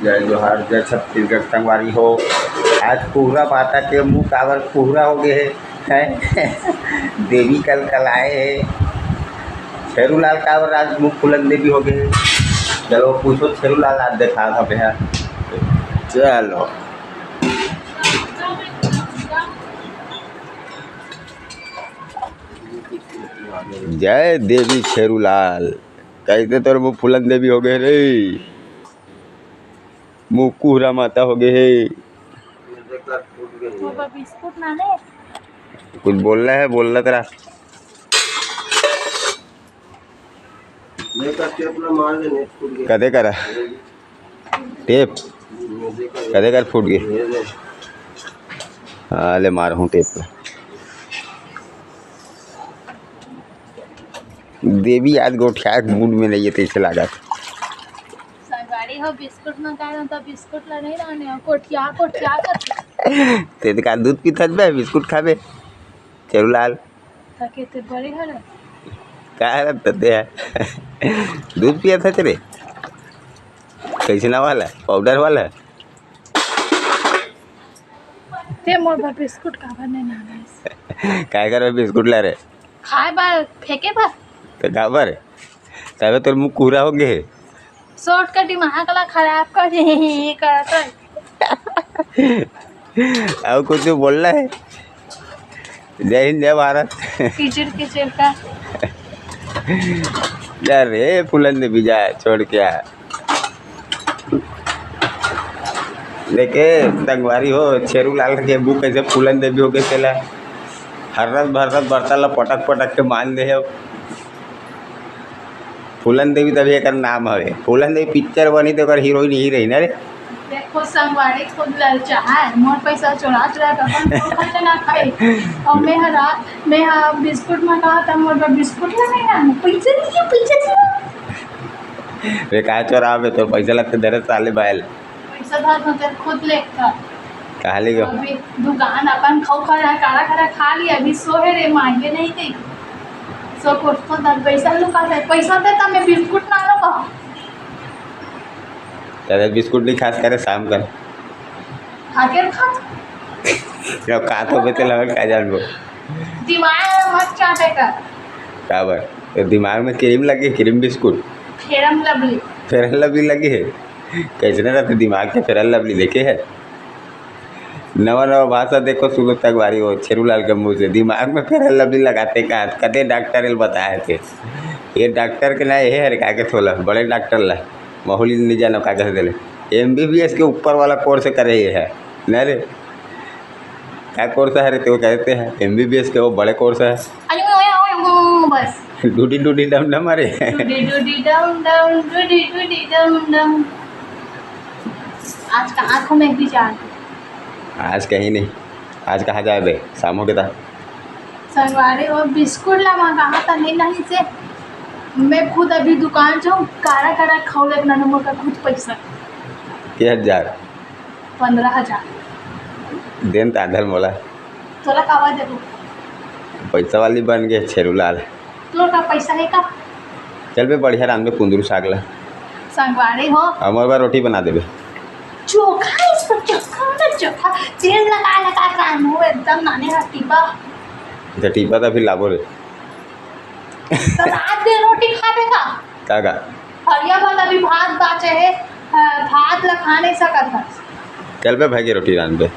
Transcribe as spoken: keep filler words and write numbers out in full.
जय जोहार, जय छत्तीसगढ़ संगवारी हो। आज कुहरा माता के मुंह काबर कुहरा हो गए हे, हैं? देवी कलकलाए हे। छेरू लाल काबर आज मुंह फुलन देवी हो गए हे। चलो पूछो छेरू लाल, आज देखा था भैया। चलो। जय देवी छेरू लाल। कैसे तोर मुंह फुलन देवी हो गए रे? मुंह कुहरा माता हो गए हे। बाबा बिस्कुट ना ले। कुछ बोलना है, बोलना तेरा। कदे करा टेप, कदे कर फूट गए। हाँ, ले मार हूँ टेप पे। देवी आज गोठिया के मूड में नहीं है, तैसे लागत। संगवारी हो, बिस्कुट मंगाए हन, त बिस्कुट ला नहीं लाने हो, कोठिया, कोठिया करके। ते का दूध पीथस बे, बिस्कुट खाबे? छेरू लाल। ताके ते बड़े हरे। का हरे तते है? दूध पिया था तेरे? कैसे ना वाला? पाउडर वाला? ते मोर बर बिस्कुट काबर नहीं लाने? काय कर बिस्कुट ला रे? खाए बर, फेंके बर। तो काबर? तबे तोर मुंह कुहरा हो गए हे। शॉर्ट का दिमाग ला खराब कर दे, करत है। और कुछ बोलना है? जय हिंद, जय भारत। किचिर किचिर का। जा रे फूलन देवी, जा, छोड़ के आ। देखे संगवारी हो, छेरू लाल के मुंह कैसे फूलन देवी हो गए तेला। हर्रत भर्रत बर्तन ला पटक पटक के मान दे हे। फूलन देवी तभी एकर नाम हवे। फूलन देवी पिक्चर बनी तो एकर हीरोइन ही रही ना रे। देखो संगवारी खुद ललचा है, मोर पैसा चोरा चोरा के अपन खर्चा ना खाई। और मैं ह रात, मैं ह बिस्कुट में कहा था, मोर बर बिस्कुट ला नहीं ना, पैसा नहीं है, पैसा नहीं है। वे का चोरावे तो पैसा लगते धरे साले बैल। पैसा धर तो तेरे खुद लेकर। कहाँ ले गयो? अभी दुकान अपन खाऊ खा रहा, काला काला खा लिया, अभी सो है रे, मांगे नहीं कहीं। सो कुछ तो दस पैसा लुका दे, पैसा दे तो मैं बिस्कुट ना लो कहा। तेरे बिस्कुट नहीं खास करे शाम कर। खा के खा। जब खा तो बेचे लगन का जानबो। दिमाग मत चाटे कर। काबर? तो दिमाग में क्रीम लगे, cream biscuit. Fair and lovely. Fair and lovely लगे है। कैसने रहते दिमाग के फेरन लवली देखे है? नवा नवा भाषा देखो, सुनो तक बारी वो छेरू लाल के मुंह से, दिमाग में फेरन लवली लगाते का, कते डॉक्टर एल बताए थे। ये डॉक्टर के ना, ये हर का के थोला, बड़े डॉक्टर ला, माहौल ही नहीं जानो का के देले। एमबीबीएस के ऊपर वाला कोर्स करे ये है, नहीं रे? क्या कोर्स है रे? तो कहते हैं एमबीबीएस के वो बड़े कोर्स है। अरे, ओए, ओए, ओए, बस। डूडी डूडी डम डम, अरे। डूडी डूडी डम डम, डूडी डूडी डम डम। आज कहाँ घूमे भी जाए? आज कहीं नहीं। आज कहाँ जाए बे? शाम हो गया था। संगवारी वो बिस्कुट ला मंगाहा था, नहीं, नहीं से। मैं खुद अभी दुकान जाऊँ, कारा कारा खाऊ लेना ना, मोर का खुद पैसा। के हजार? पंद्रह हजार। देन त आधल मोला। तोला कावा देबो? पैसा वाली बन गए छेरू लाल। तोर का पैसा है का? चल बे, बढ़िया रांधबे कुंदरू साग ला। संगवारी हो। हमर बर रोटी बना देबे। चोखा, इसको चोखा ना चोखा, तेल लगा लगा रांधो, एकदम नाने हा टीपा। तो टीपा तो फिर लाबो रे। तो रात के रोटी खाबे का? का का? हरिया भात, अभी भात बाचे है, अ, भात ला खा नहीं सकत हस। चल बे भाई के रोटी रांधबे।